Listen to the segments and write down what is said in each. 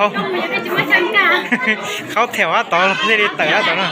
Qhaub, qhaub theem ob tod thiaj li tawm ob tod no.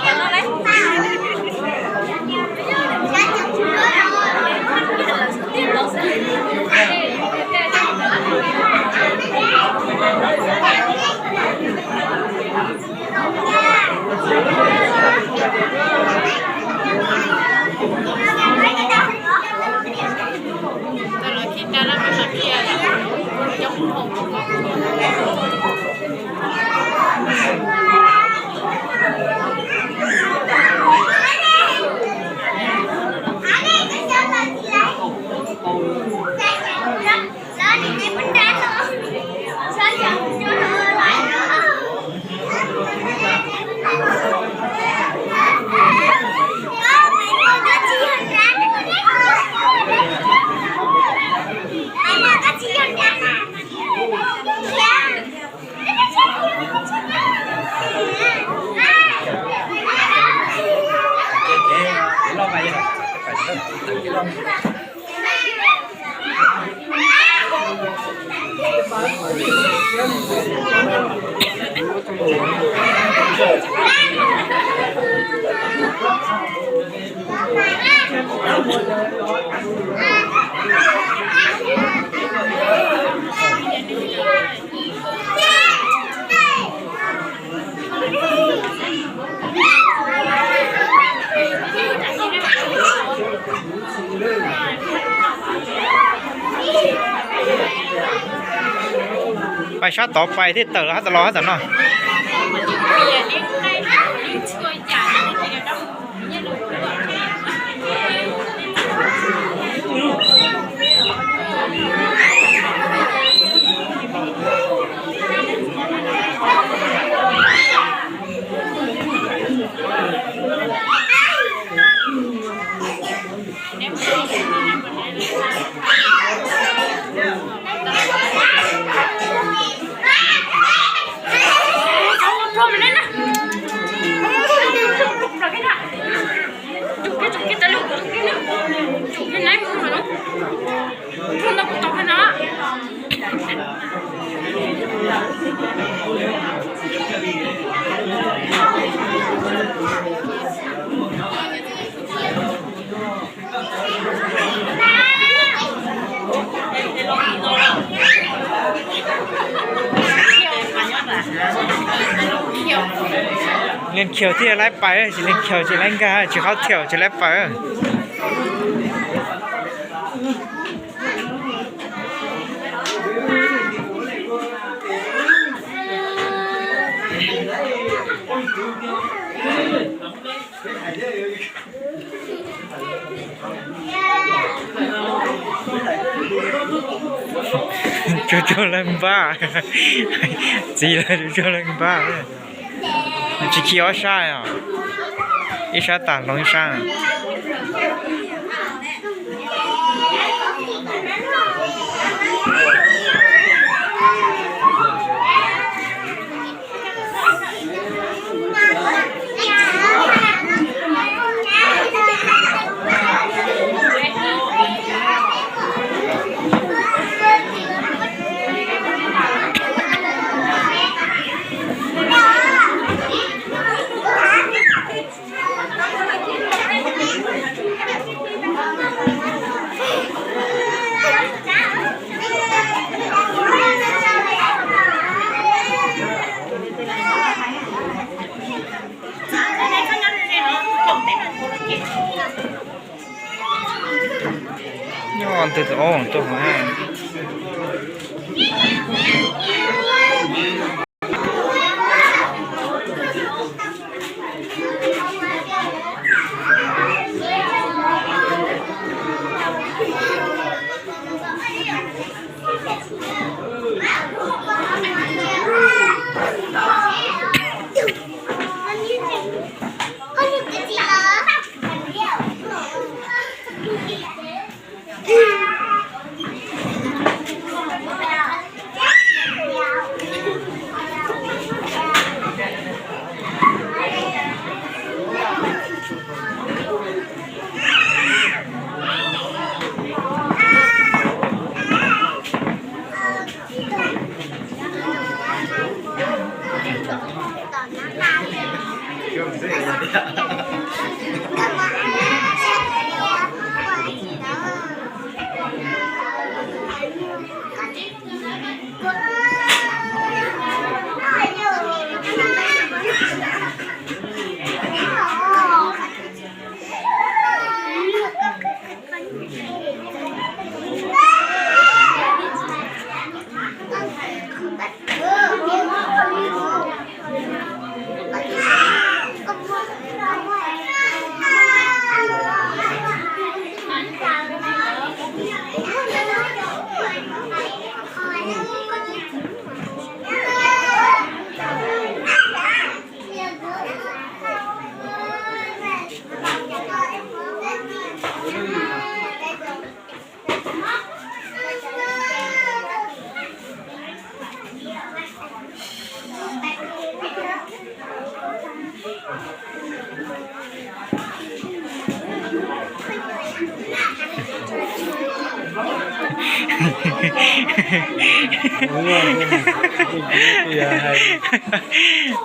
Pais sab tod pais thiaj tawm los hab tas los hab tas no. Leej khiaus thiaj laib pais, tsis leej khiaus tsis laib nkag, tsis qhaub theem tsis laib pais. Tsuag tsuag leej npab, txiv lawv tsuag tsuag leej npab. Nws tsis khi ob sab os, ib sab tas hloov ib sab. Nyob ntawm tus ob tuaj hauv na.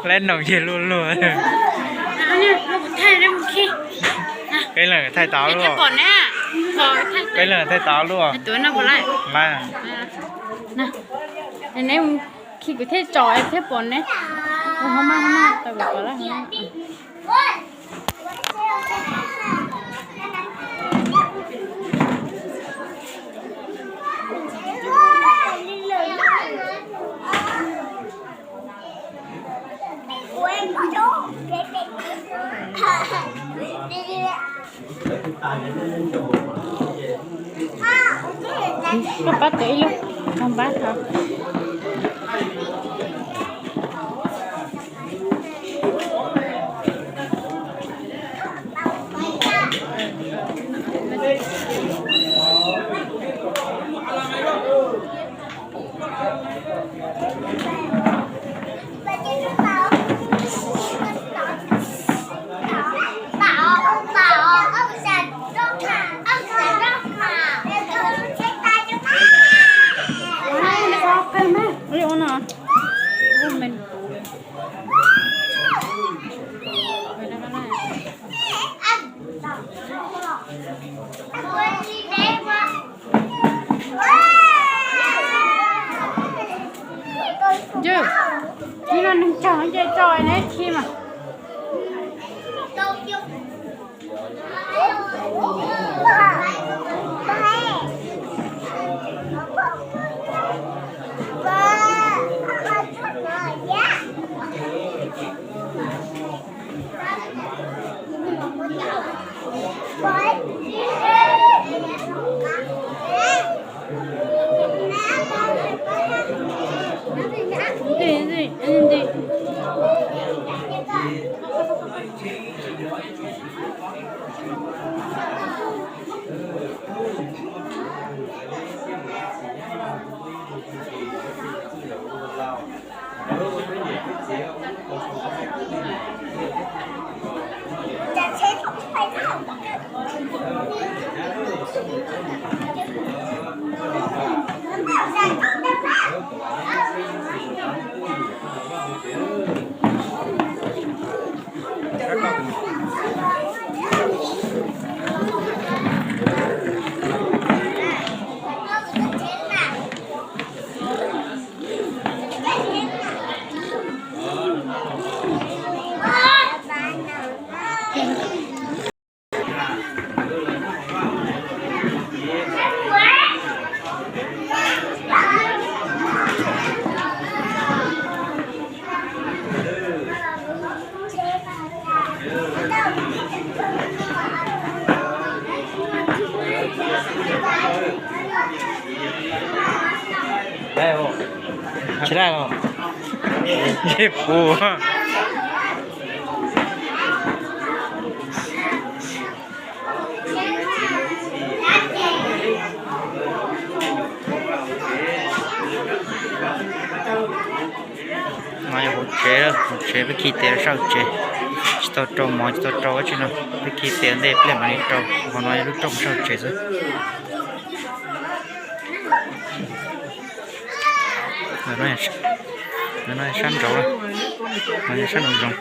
Lab noog yog luaj luaj. Peb leeg thaij tau luaj. Peb leeg thaij tau luaj. Lab. Neb khi kuv thiaj tso thiaj pom neb. Ua ho maj ho maj tau kuv pom lawm. Koj pab tus ib lub, koj pab tau. Yog, ib no neeg tsaug nce tso neb khi mas. Tsis daj los. Ntsej puv. No yog hauv tsev, hauv tsev peb khi tes sab hauv tsev, tsis tau rau mov tsis tau rau dab tsi no, peb khi tes ntej pliag mam li rau. Qhov no yog lub rooj sab hauv tsev xwb. No sab nraud, no sab nraum zoov.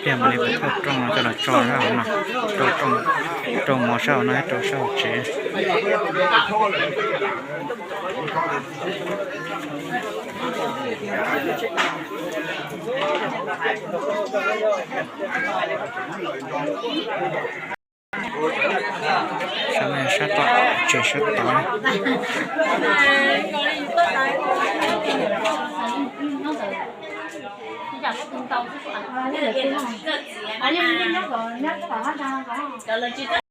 Thiaj mam li thauj rooj no coj los tso sab hauv no, rau rooj, rau mov sab hauv no thiab rau sab hauv tsev. Sab no sab tom tsev sab tod.